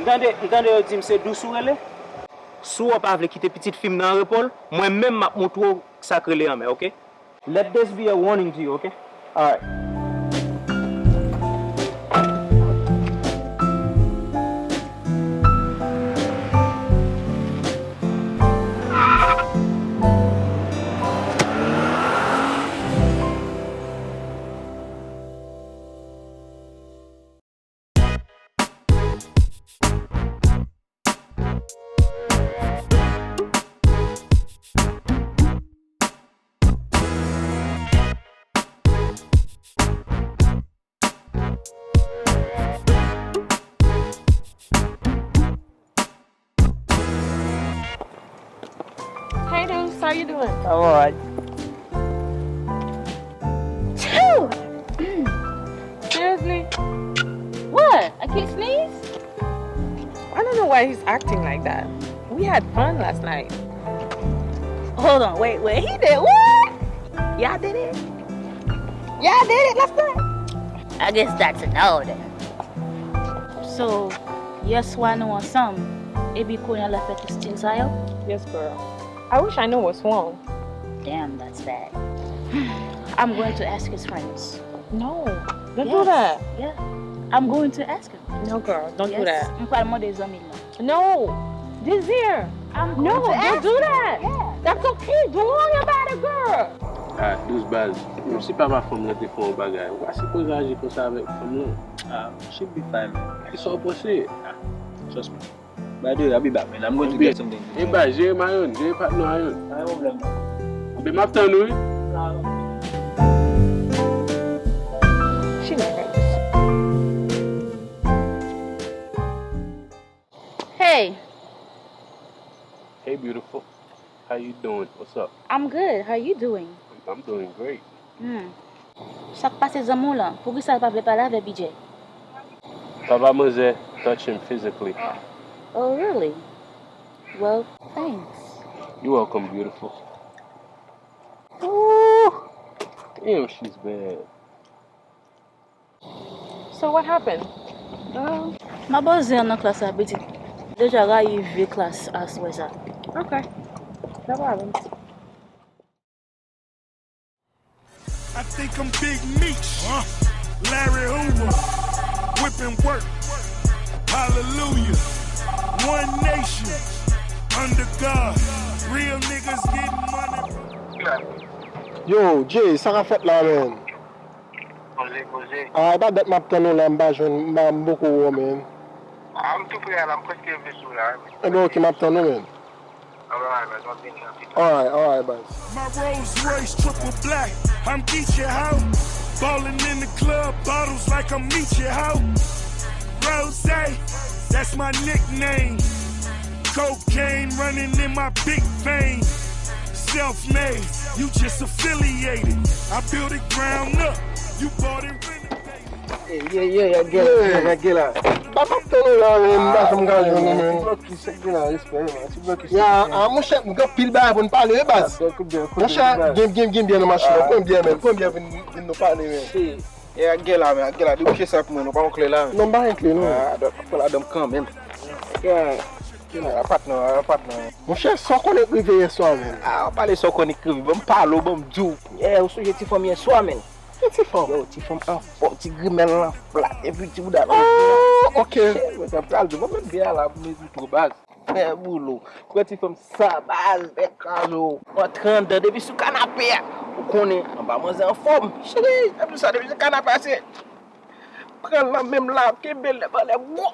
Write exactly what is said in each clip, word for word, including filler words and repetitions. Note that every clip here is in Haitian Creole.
Tande, m tande yo di m se dous ou rele? Si w pa vle kite pitit fi m nan repo l, mwen menm m ap montre w sa k rele anmè, oke? Let this be a warning to you, okay? Alright. Hey, Deuce, how you doing? I'm alright. Phew! Seriously? What? I can't sneeze? I don't know why he's acting like that. We had fun last night. Hold on, wait, wait. He did what? Y'all did it? Y'all did it last night? I guess that's a no then. So, yèswa nou ansanm, epi kounye a l ap fè tout stil sa yo? Yes, girl. I wish I knew what's wrong. Damn, that's bad. I'm going to ask his friends. No, don't do that. Yeah. I'm going to ask him. No, girl, don't do that. Yes. M pral mande zanmi l lan. No, Desir. No, don't do that. That's okay. Don't worry about it, girl. Ah, dous baz. Menm si papa fanm nan te fè yon bagay, ou pa sipoze aji konsa avèk fanm nan. Ah, she'll be fine, man. Kisa w panse? Ah, trust me. By the way, I'll be back, man. I'm going to get something. Hey, baz, jere mayon, jere patnè mayon. Pa gen pwoblèm. Ebyen, m ap tann ou, wi. Ah, ok. She never listen. Hey. Hey, beautiful. How you doing? What's up? I'm good. How you doing? I'm doing great. Hmm. Sa k pase zanmi w lan? Poukisa l pa vle pale avè B J? Papa manzè touch him physically. Oh, really? Well, thanks. You're welcome, beautiful. Ooh, damn, she's bad. So what happened? Uh, mademoiselle nan klas la pitit deja rayi vye klas aswè sa. Okay. No problem. I think I'm Big Meech, Larry Hoover, whipping work. Hallelujah. One nation under God. Real niggas getting money. Yo, Jay, sa k ap fèt la, man? Poze, poze. Ah, e pa dat m ap tann ou la, m pa jwenn, m pa, m poko wè w, man. Ah, m tou pre a la, m prèske rive sou la, man. Ebyen, ok, m ap tann ou, man. Alright, man, m ap vini nan pita. Alright, alright, baz. My Rolls Royce triple black, I'm Geechee ho. Ballin' in the club, bottles like I'm Meechie ho. Rose, that's my nickname. Cocaine running in my big vein. Self-made, you just affiliated. I built it ground up. You bought and renovated. Yeah, yeah, yeah, yeah, gèla, yeah, gèla, gèla. M pa t ap tann ou la, men m pa janm ka jwenn ou, men. Ti blokis, gèla, respè, man. Ti blokis. Ya, a, monchè, m gen anpil bagay pou n pale, wi, baz. Monchè, gen, gen, gen byè nan machin nan. Pran byè, men. Pran byè, vin, vin nou pale, men. Shit. E ak gèla, men, ak gèla, debouche sa pou mwen, nou pa yon kle la, men. Non, m pa gen kle, non. Ah, dòk, pran ladan m kanmenm. Yeah. Yeah, apat non, apat non. Monchè, sa w konnen k rive yèswa, men? Ah, w pale sa w konnen k rive, ban m pale w, ban m di w. Yeah, ou sonje ti fanm yèswa, men? Ki ti fanm? Yo, ti fanm anfòm, ti grimèl lan flat, epi ti bouda lan. Oh, ok. Shit, mwen te pral di, mwen menm byen la, pou mwen di tro baz. Fè boulou. Pran ti fanm sa baz, bèk kraze w. Antre anndan depi sou kanape a. Ou konnen, anba manzè anfòm. Cheri, depi sa, depi sou kanape a, se pran l nan men m la, kenbe l anlè, gwo.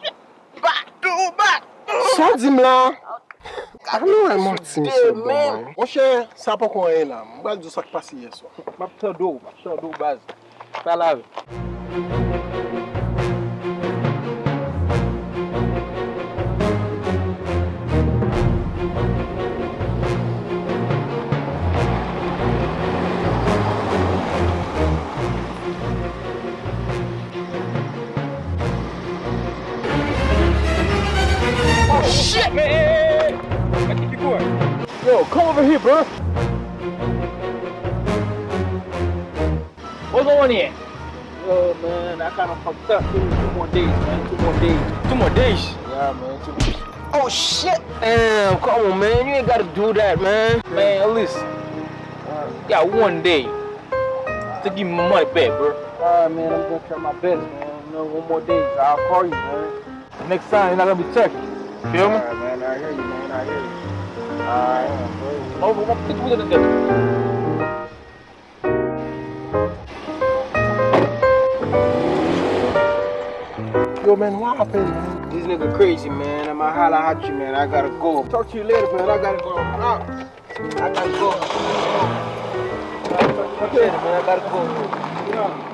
Batou, batou. Sa w di m la? Gade nou wè manti misye bon, man. Monchè, sa poko anyen la. M pral di w sa k pase yèswa. M ap tande w, m ap tande w, baz. Pale avè m. Oh shit, man! Hey, hey, hey, hey. Yo, come over here, bro. What's going on here? Yo, man, I kinda fucked up. Two more days, man. Two more days. Two more days? Ah, man, too much. Oh shit! Damn, come on, man. You ain't gotta do that, man. Man, listen. You got one day to give me my money back, bro. Alright, man, I'm gonna try my best, man. You know, one more day, I'll call you, man. Next time, you're not gonna be checking. Feel me? Alright, man, I hear you, man. I hear you. Alright. Oh, what, what, what, what, what, what, Yo, man, what happened, man? This nigga crazy, man. I'ma holla at you, man. I gotta go. Talk to you later, man. I gotta go. I'm out. I gotta go. Talk to you later, man. I gotta go. Yeah.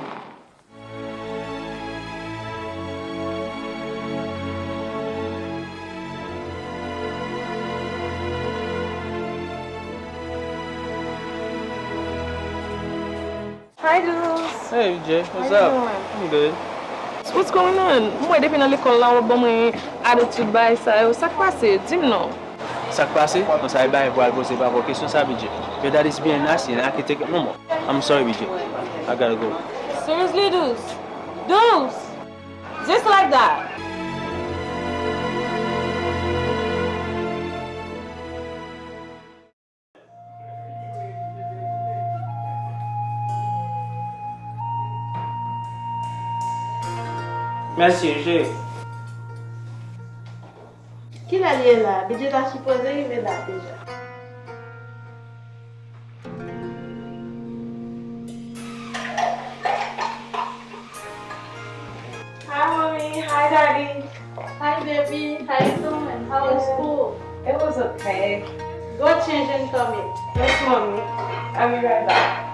Hi, Jules. Hey, B J. What's up? How you doing? I'm good. So what's going on? M wè depi nan lekòl la, w ap ban mwen atitid bagay sa yo. Sa k pase? Di m non. Sa k pase? Konsa e bay pou al poze papa w kesyon sa, B J. Your dad is being nasty and I can't take it no more. I'm sorry, B J. I gotta go. Seriously, Deuce? Deuce! Just like that? Mèsi, cheri. Kilè l ye la? B J ta sipoze rive la deja. Hi, mommy. Hi, daddy. Hi, baby. How you doing? How was school? It was okay. Go change and come in. Yes, mommy. I'll be right back.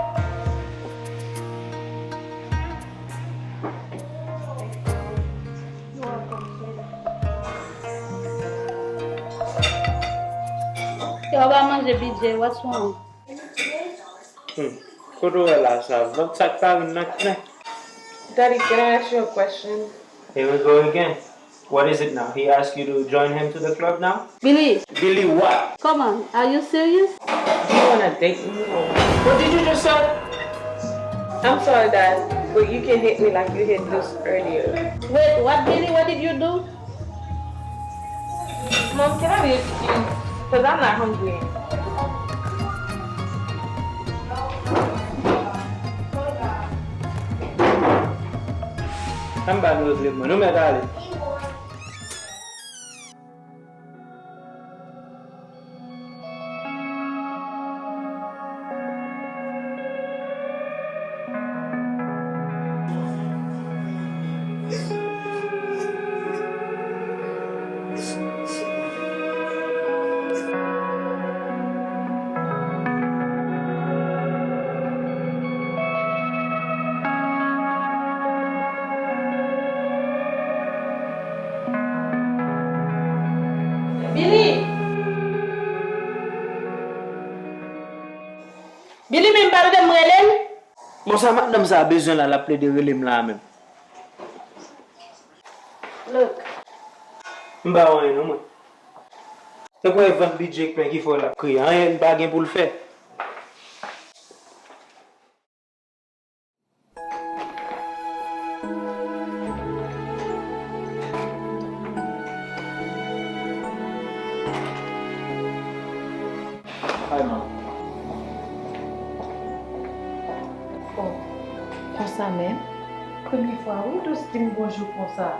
Yo, w ap manje, B J, what's wrong? Hmm. Kote w wè la sa? Vant sa k pa vin nan knen. Daddy, can I ask you a question? Here we go again. What is it now? He asked you to join him to the club now? Billy. Billy what? Come on, are you serious? Do you wanna date me or what? What did you just say? I'm sorry, Dad, but you can hit me like you hit Deuce earlier. Wait, what, Billy? What did you do? Mom, can I have your excuse? Because I'm not hungry. Ann ba nou regle, mwen. Nou mèt ale. Billy! Billy, men m pa tande m rele l? Bon, sa madanm sa a bezwen la, l ap plede rele m la a menm. Look. M pa wè anyen non, mwen. Tankou e vant bidjè k pen ki fè l ap kriye. Anyen pa gen pou l fè. Hi, mom. Oh, konsa menm? Premye fwa, wi, Dous di m bonjou konsa.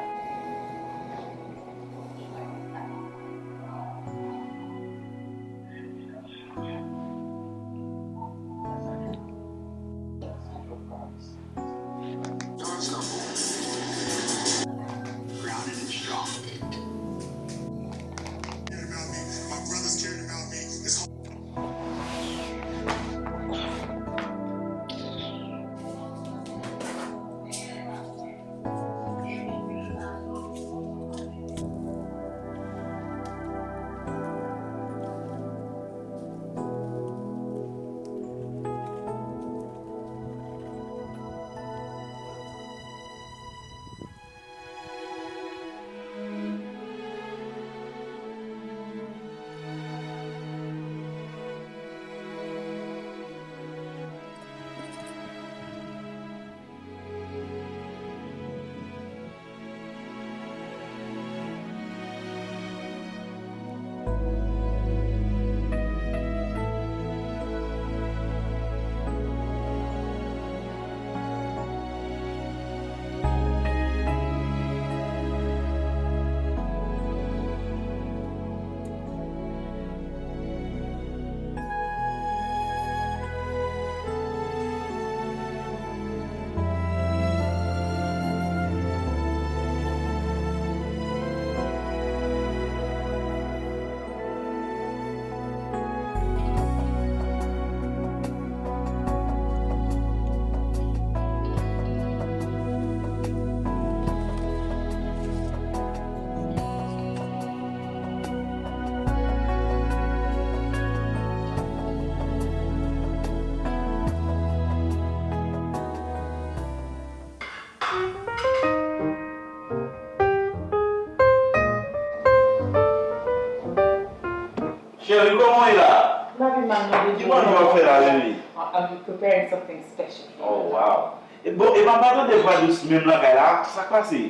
Cheri, kòman w ye la? M pa pi mal non, Didye. Ki manje w ap fè la, cheri? I'm preparing something special for you. Oh, wow. E, bon, e m pa tande vwa dous menm nan kay la, sa k pase?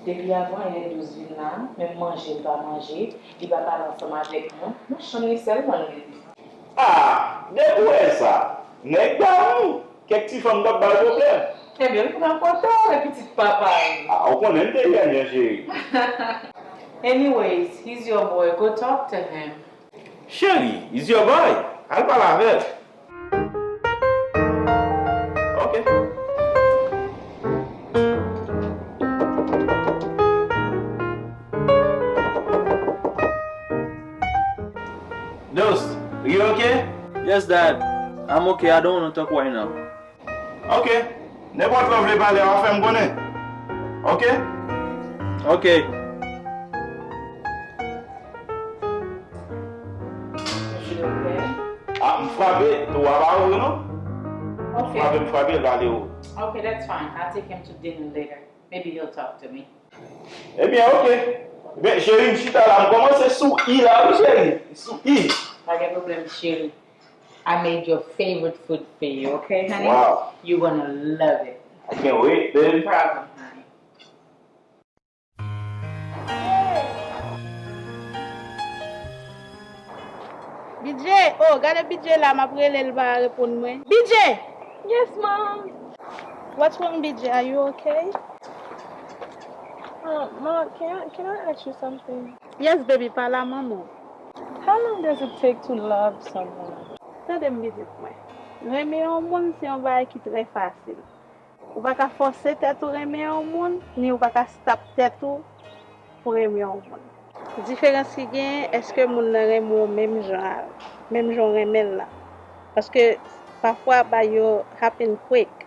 Depi avanyè dous vin la, menm manje l pa manje, li pa pale ansanm avèk nou, nan chanm li sèlman l rete. Ah, depi w wè sa, nèg damou, kèk ti fanm k ap ba l pwoblèm. Ebyen, m pran kote w, pitit papa yo. Ah, ou konnen m te jèn jan, cheri. Anyways, he's your boy, go talk to him. Cheri, is your boy. Al pale avè l. Ok. Dous, you okay? Yes, Dad. I'm okay. I don't wanna talk right now. Ok. Nenpòt lè w vle pale a, w a fè m konnen. Ok? Ok. Ah, m frape, tou a pa ou non? M frape, m frape, l pale ou. Okay, that's fine. I'll take him to dinner later. Maybe he'll talk to me. Ebyen, ok. Ebyen, cheri, m chita la, m kòmanse sou i la, wi, cheri. Sou i. Pa gen pwoblèm, cheri. I made your favorite food for you, okay, honey? Wow. You're gonna love it. I can't wait, baby. No problem, honey. B J, oh, gade B J la, m ap rele l, pa reponn mwen. B J! Yes, mom. What's wrong, B J? Are you okay? Uh, ma, can I, can I ask you something? Yes, baby, pale a manman w. How long does it take to love someone? Tande m pitit mwen. Renmen yon moun se yon bagay ki trè fasil. Ou pa ka fòse tèt ou renmen yon moun, ni ou pa ka stop tèt ou pou renmen yon moun. Diferans ki genyen, èske moun nan renmen w menm jan a, menm jan w renmen l la? Paske pafwa bagay yo happen quick.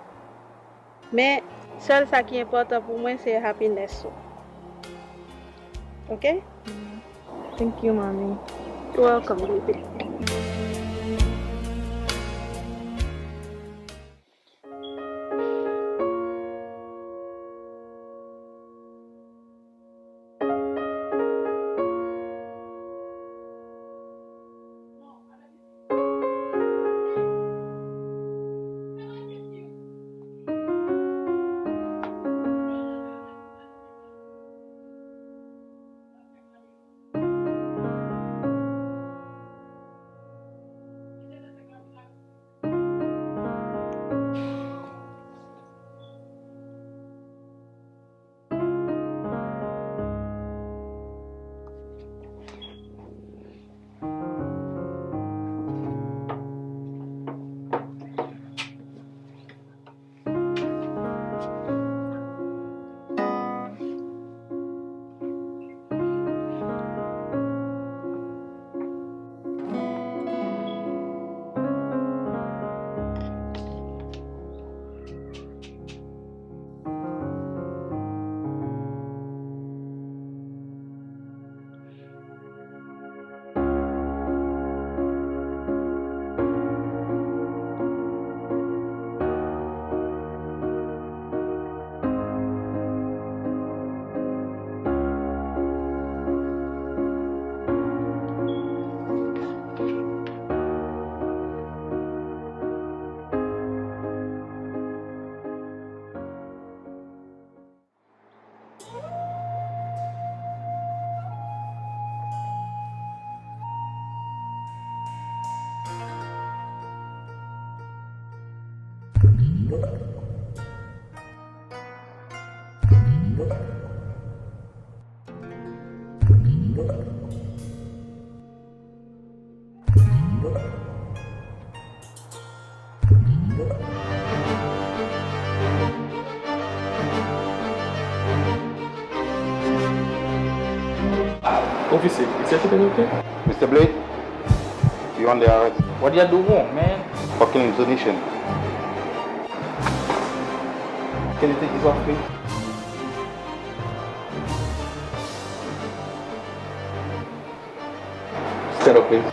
Men, sèl sa ki enpòtan pou mwen, se happiness ou. Ok? Thank you, mommy. You're welcome, baby. Officer, it's everything okay? Mister Blake, you under arrest. What did I do wrong, man? For killing Zonation. Can you take this off, please? Stand up, please.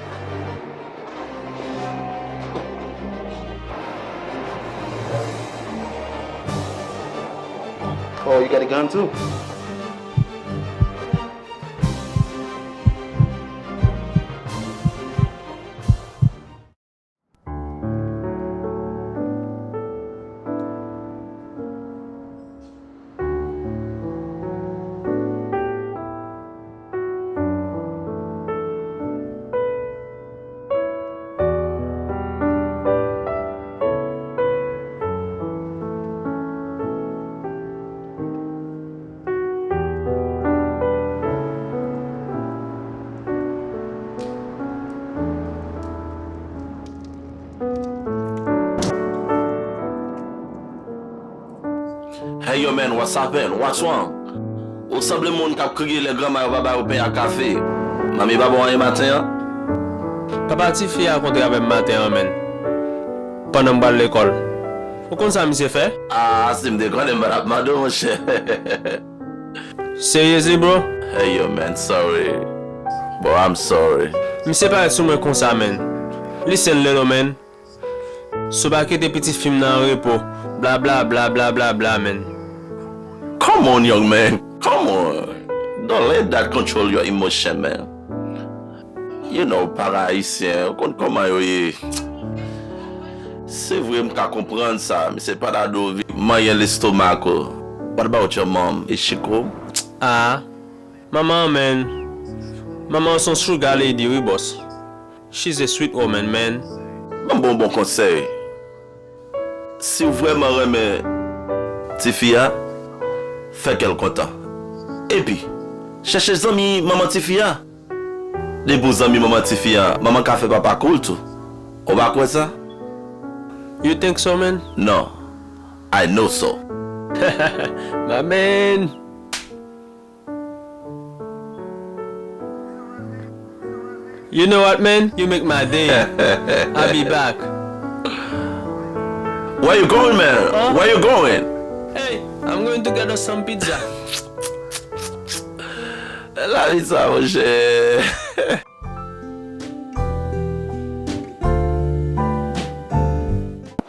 Oh, you got a gun too? Hey yo, man, what's happen? What's wrong? Ou sanble moun k ap kriye lè granma yo pa ba yo pen ak kafe. Manmi pa ba w anyen maten an? Papa tifi a kontre avè m maten an, man. Pandan m pral lekòl. Ou konn sa misye fè? Ah, si m te konnen, m pa t ap mande w, monchè. Seriously, bro? Hey, yo, man, sorry. Bro, I'm sorry. Misye parèt sou mwen konsa, man. Listen, little man. Si w pa kite pitit fi m nan an repo, bla, bla, bla, bla, bla, bla, man. Come on, young man. Come on. Don't let that control your emotion, man. You know, paran ayisyen, ou konn kòman yo ye. Se vre, m ka konprann sa, men se pa ta dwe manyen lestomak ou. What about your mom? Is she cool? Ah, manman an, man. Manman an se yon sugar lady, wi, boss. She's a sweet woman, man. Ban m ba w yon bon konsèy. Si w vrèman renmen tifi a, fè kè l kontan. Epi, chèche zanmi manman tifi a. Depi w zanmi manman tifi a, manman ka fè papa cool tou. Ou pa kwè sa? You think so, man? Non. I know so. My man. You know what, man? You make my day. I'll be back. Where you going, man? Huh? Where you going? Hey, I'm going to get us some pizza. Lavi sa, monchè.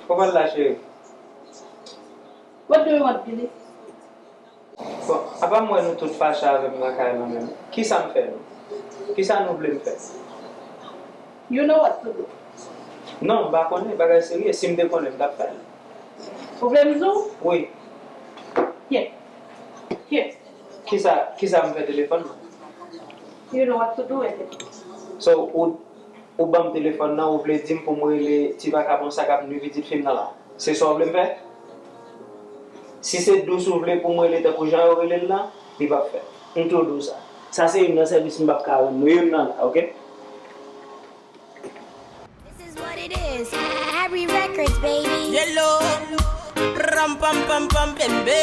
Kòman l la, cheri? What do you want, Billy? Bon, apa m wè nou tout fache avè m nan kay la menm? Kisa m fè nou? Kisa nou vle m fè? You know what to do. Non, m pa konnen, bagay serye. Si m te konnen, m t ap fè l. Ou vle m di w? Wi. Here. Here. Kisa, kisa m fè telefòn nan? You know what to do with it. So, ou, ou ban m telefòn nan, ou vle di m pou m rele ti vakabon sa k ap nwi pitit fi m nan la? Se sa w vle m fè? Si se dous ou vle pou m rele tankou jan yo rele l lan, li p ap fèt. M tou di w sa. Sa se youn nan sèvis m p ap ka rann nou, youn nan la, oke? This is what it is. Harry Records, baby. Yellow. Ram pam pam pam bembe.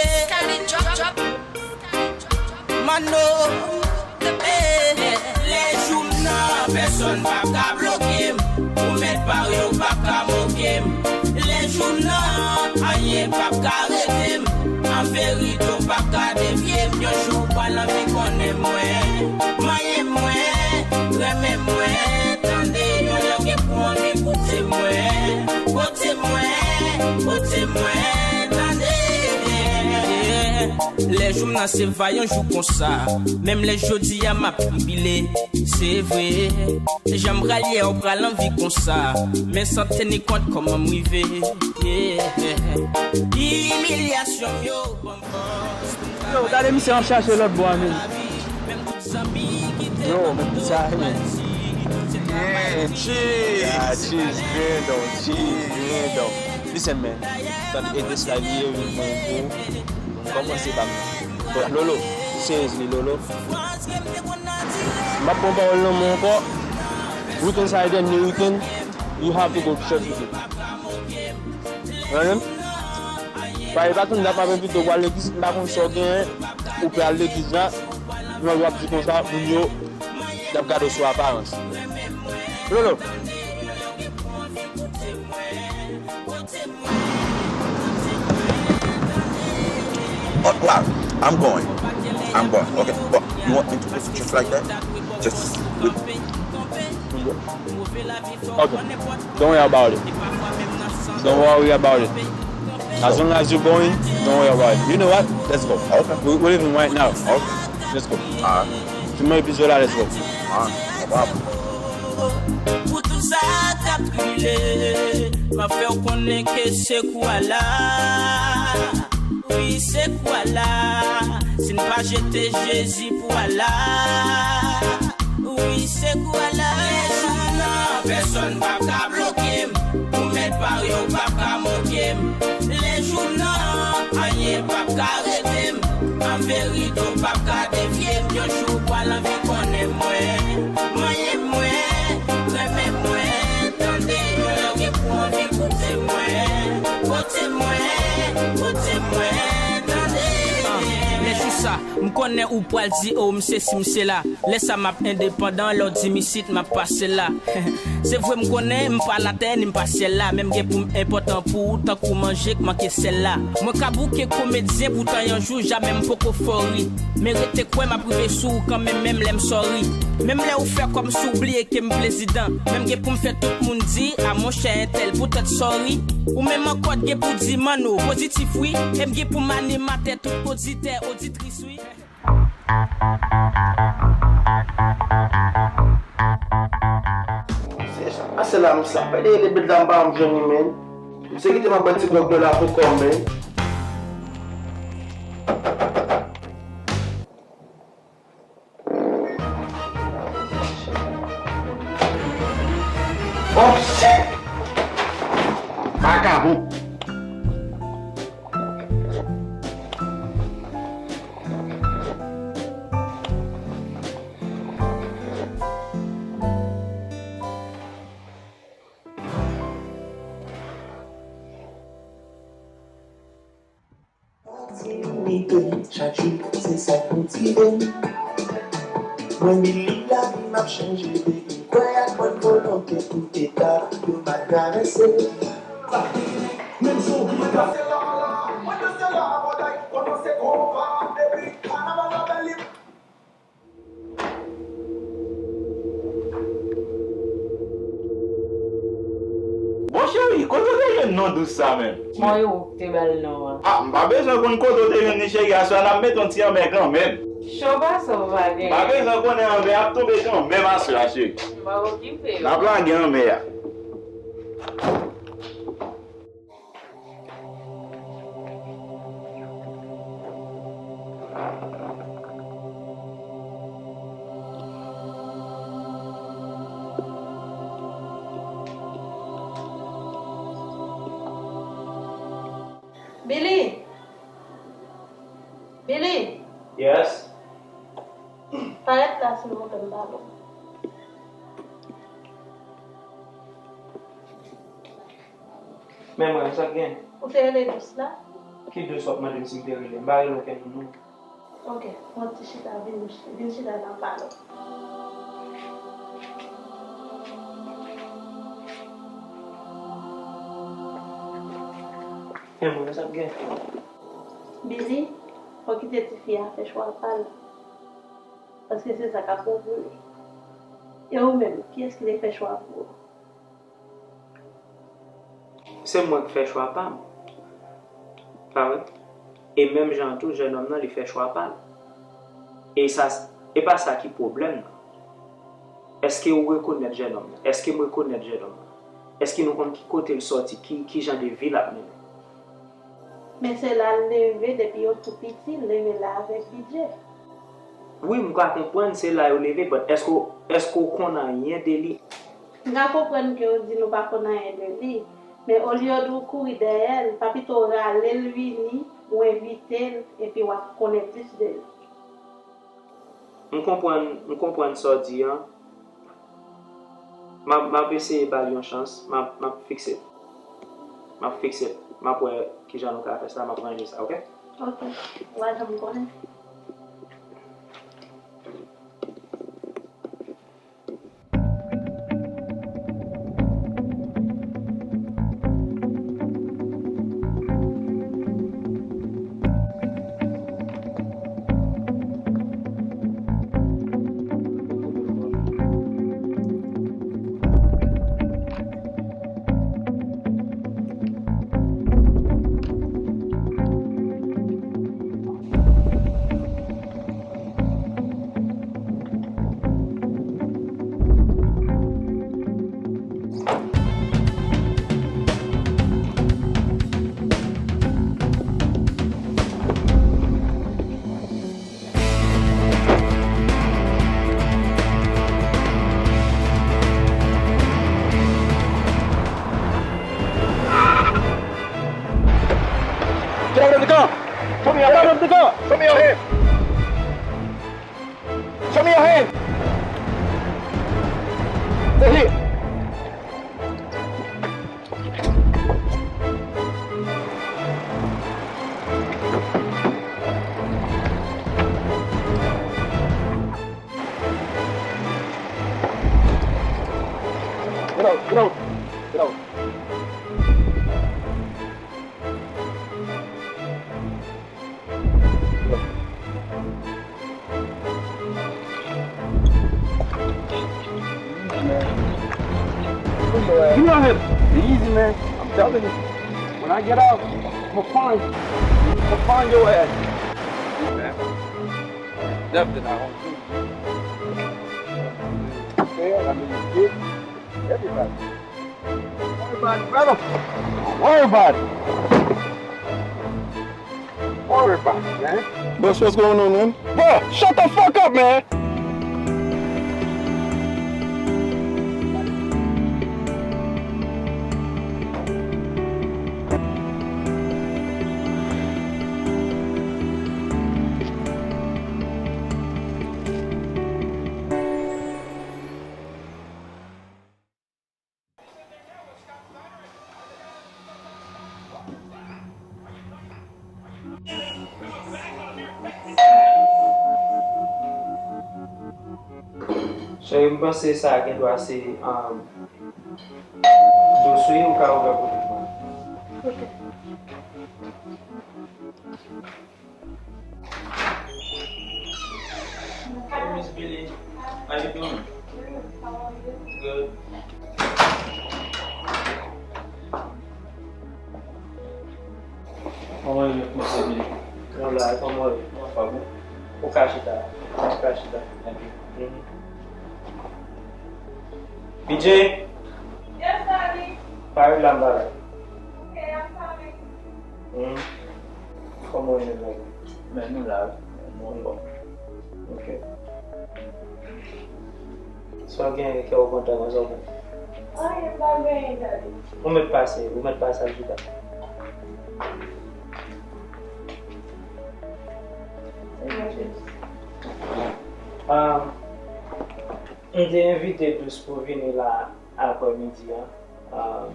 Mano. Eh, lè jou m nan, pèsonn p ap ka bloke m. Ou mèt pare, ou p ap ka moke m. Lè jou m nan, anyen p ap ka rete m. An verite, ou p ap ka devye m. Yon jou ou pral anvi konnen mwen. Manyen mwen, renmen mwen, tande. Yon lè w gen pou anvi koute mwen. Koute mwen, koute mwen, tande. Lè jou m nan se va yon jou konsa. Menm lè jodi a m ap tribile. Se vre. Jan m pral yè ou pral anvi konsa. Men san teni kont kòman m rive. Yeah. Imilyasyon m yo ban m fòs pou m travay. Yo, gade misye ap chache lòt bò a, men. Menm tout zanmi ki te nan moto yo pral di. Yeah, cheese. Ah, cheese, grindon, cheese, grindon. Listen, man. Sa ede sa li ye, wi, mwen, bro. Kòmanse pa m nan. Bon, Lolo, seriously, Lolo. M ap pran pawòl nan men w ankò. Weekend sa e dènye weekend, you have to go to church with me. Ou konprann? Paske pa tout moun ap ap envite w al legliz, m pa konn sa w genyen, ou pral legliz la, men w ap di konsa, moun yo, y ap gade w sou aparans. Lolo. Oh, wow, I'm going. I'm going. Okay, but you want me to just, just like that? Just with. Okay. Don't worry about it. Don't worry about it. As long as you're going, don't worry about it. You know what? Let's go. Okay. We, we're leaving right now. Okay. Let's go. Alright. Fè m episode la, let's go. Alright. No problem. Pou tout sa k ap twile, m ap fè w konnen ke se kou a la. Wi, se kou a la. Si n pa jete Jezi pou a la. Wi, se kou a la. Lè jou m nan, pèsonn p ap ka bloke m. Ou mèt pare, ou p ap ka moke m. Lè jou m nan, anyen p ap ka rete m. An verite, ou p ap ka devye m. Yon jou ou pral anvi konnen mwen. Manyen mwen, renmen mwen, tande. Yon lè w gen pou anvi koute mwen. Koute mwen, koute mwen, tande. M konnen ou pral di, o, m sesi, m sela. Lè sa m ap endepandan, lè w di m isit, m ap pase la. Se vre, m konnen m pa latè ni m pa syèl la, men m gen pou m enpòtan pou ou, tankou manje k manke sèl la. Mwen ka bouke komedyen, poutan yon jou, jamè m poko fò ri. Men rete kwè m ap rive sou ou kanmenm, menm lè m sòri. Menm lè ou fè kòmsi w bliye ke m prezidan, men m gen pou m fè tout moun di, a monchè entèl, poutèt sòri. Ou menm ankò t gen pou di manno, pozitif wi, e m gen pou m animatè tout oditè, oditris wi. Se sa, se la m sa. Pede de bèt la m pa janm jwenn li, men. Misye kite m ap bwè ti gwòg mwen la pou kò m, men. Oh, shit! Vakabon! Motive m chak jou, se sa k motive m. Mwen Billy, lavi m ap chanje, depi kwè ak bòn volonte, tout etap yo m ap travèse. Menm jan w di mwen danse la, la, mwen danse la, bagay kòmanse konpa, epi kanaval la bèl li. Bon cheri, kote w te jwenn non dous sa menm? Mwen wi ou k te ba l non an. Ah, m pa bezwen konn kote w te jwenn li cheri, aswè a n ap mete yon ti anmè kanmenm. Cho pase w pa gen. M pa bezwen konnen anmè ap tonbe kanmenm aswè a cheri. M pa okipe w. N ap lage anmè a. Billy! Billy! Yes? Parèt la silvouplè m pale w. Men mwen, sa k gen? Ou te rele dous la? Ki dous w ap mande m si m te rele? M pa rele okenn moun non. Ok, pran ti chita, vin, vin chita n ap pale. Men mwen, sa k gen? Billy, fò w kite tifi a fè chwa pa l. Paske se sa k ap bon pou li. E ou menm, kiyès ki te fè chwa pou ou? Se mwen k fè chwa pa m. Pa vre? E menm jan an tou, jènòm nan, li fè chwa pa l. E sa, e pa sa ki pwoblèm nan. Èske ou rekonèt jènòm nan? Èske m rekonèt jènòm nan? Èske nou konn ki kote l sòti, ki, ki jan de vi l ap mennen? Men se la l leve depi yo tou piti, l leve la avèk bidjè. Wi, m ka konprann se la yo leve, but èske w, èske w konn anyen de li? M ka konprann ke w di nou pa konn anyen de li, men olye de w kouri dèyè l, pa pito w rale l vini, ou envite l, epi w ap konnen plis de li. M konprann, m konprann sa w di an. M ap, m ap eseye ba l yon chans. M ap, m ap fikse l. M ap fikse l. M ap wè kijan nou ka fè sa. M ap ranje sa, oke? Oke. W a janm konnen. Get out, get out, get out. Easy, man. Give me your head. Easy, man. I'm telling you. When I get out, I'ma find you. I'ma find your ass. Easy, man. Definitely not home. Yeah, I mean, you get everybody. Don't worry about it, brother. Don't worry about it. Don't worry about it, man. Boss, what's going on, man? Bro, shut the fuck up, man! Cheri, m panse sa gen dwa se, um, dous wi, ou ka ouvè pou mwen. Ok. Hey, Miss Billy, how you doing? Good. Kòman w ye, Miss Billy? Mwen la, kòman w ye? Mwen anfòm wi. Ou ka chita. Ou ka chita. Thank you. Mhm. B J! Yes, Daddy. Parèt la, m pa la. Ok, I'm coming. Hmm. Kòman w ye, nèg? Men nou la, wi. Nou anfòm. Ok. Sa w gen, kè w kontan konsa pou? Anyen, m pa gen anyen, Daddy. Ou mèt pase, ou mèt pase al chita. Ah, m te envite Dous pou vini la aprè midi an, ah,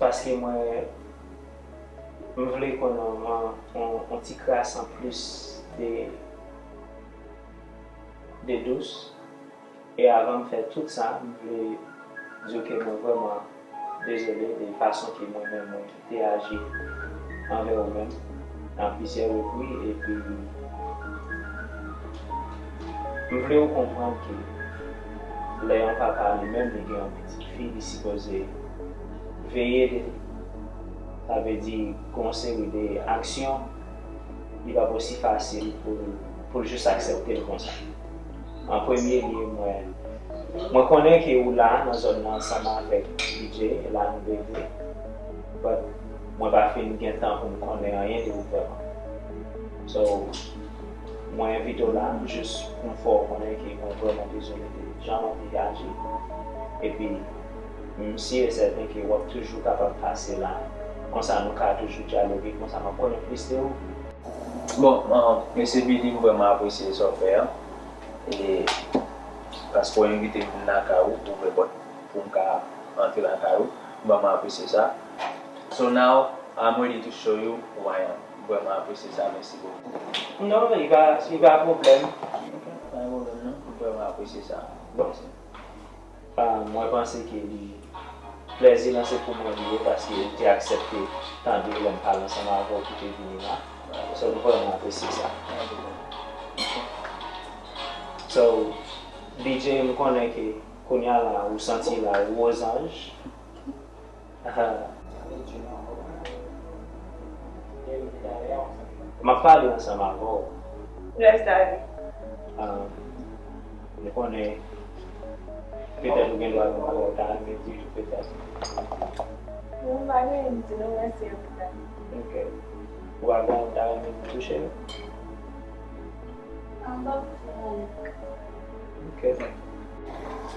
paske mwen, m vle konnen yon, yon, yon ti kras anplis de, de Dous. E avan m fè tout sa, m vle di w ke mwen vrèman dezole de fason ke mwen menm mwen te aji anvè ou menm nan plizyè repri, epi m vle w konprann ke lè yon papa li menm li gen yon pitit fi, li sipoze veye de li. Sa vle di gen yon seri de aksyon li p ap osi fasil pou, pou l jis aksepte l konsa. An premye lye, mwen, mwen konnen ke ou la nan zòn nan ansanm avèk B J, e la nou rete. But mwen pa fin gen tan pou m konnen anyen de ou vrèman. So, mwen envite w la jis pou m fè w konnen ke mwen vrèman dezole de jan w te aji. Epi, m si e sèten ke w ap toujou kapab pase la. Konsa nou ka toujou dyaloge, konsa m ap konnen plis de ou. Bon, ah, mesye Billy, m vrèman apresye sa w fè a. E paske w envite m vin lakay ou, ouvè pòt pou m ka antre lakay ou. M vrèman apresye sa. So now, I'm ready to show you who I am. M vrèman apresye sa, mèsi bokou. Non, li pa, li pa pwoblèm. Ok, pa gen pwoblèm non. M vrèman apresye sa. Bon. Mèsi. Ah, mwen panse ke li, plèzi lan se pou mwen li ye, paske ou te aksepte tande lè m pale ansanm avè w pou te vini la. So, m vrèman apresye sa. So, B J, m konnen ke kounye a la, ou santi la, ou ozanj. M ap pale ansanm avè w. Yes, Daddy. Ah, m konnen petèt ou gen dwa gen bagay ou ta renmen di tou petèt. Non, m pa gen anyen di non, mèsi anpil, Daddy. Ok. Ou pa gen anyen ou ta renmen di tou, cheri? Ok.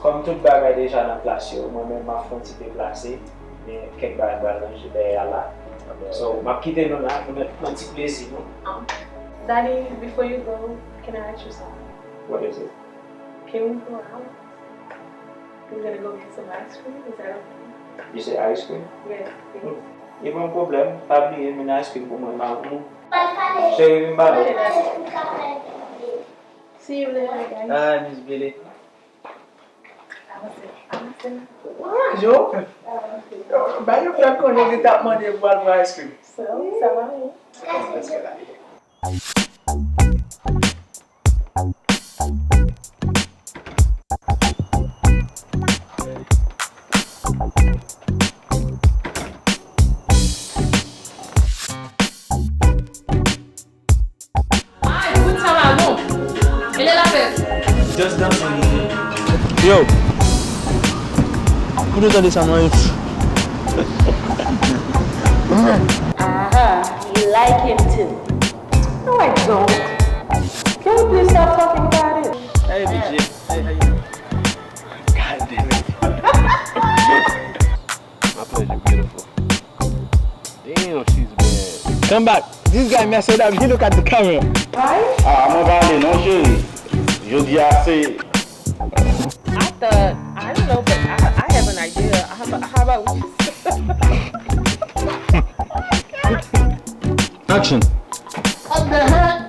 Kòm tout bagay deja nan plas yo, mwen menm m ap fè yon ti deplase, men kèk bagay pral ranje dèyè a la. So, m ap kite nou la, nou mèt pran ti plezi nou. Um, Daddy, before you go, can I ask you something? What is it? Can we go out? We're gonna go get some ice cream. Is that okay? You say ice cream? Yes, please. Hmm. E pa yon pwoblèm, pa bliye, men ice cream pou mwen, ma. Cheri, vin ba nou. See you later, guys. Ah, Miss Billy. Anraje w. Bay yon frè konnen li t ap mande pou al pran ice cream. Sa, sa va. Let's get out of here. Ay, bout sa maron. Ele la fèt. Just dance on the Yo. Ou te tande sa mwen? Aha, you like him too. No, I don't. Can you please stop talking about it? Hey, B J. Hey, how you doing? God damn it. My pleasure, beautiful. Damn, she's bad. Come back. This guy messed up. He look at the camera. Hi. Ah, mwen pa ale non, cheri. Jodi a se I thought, I don't know, but I, I have an idea. How about, how about we just Action. What the heck?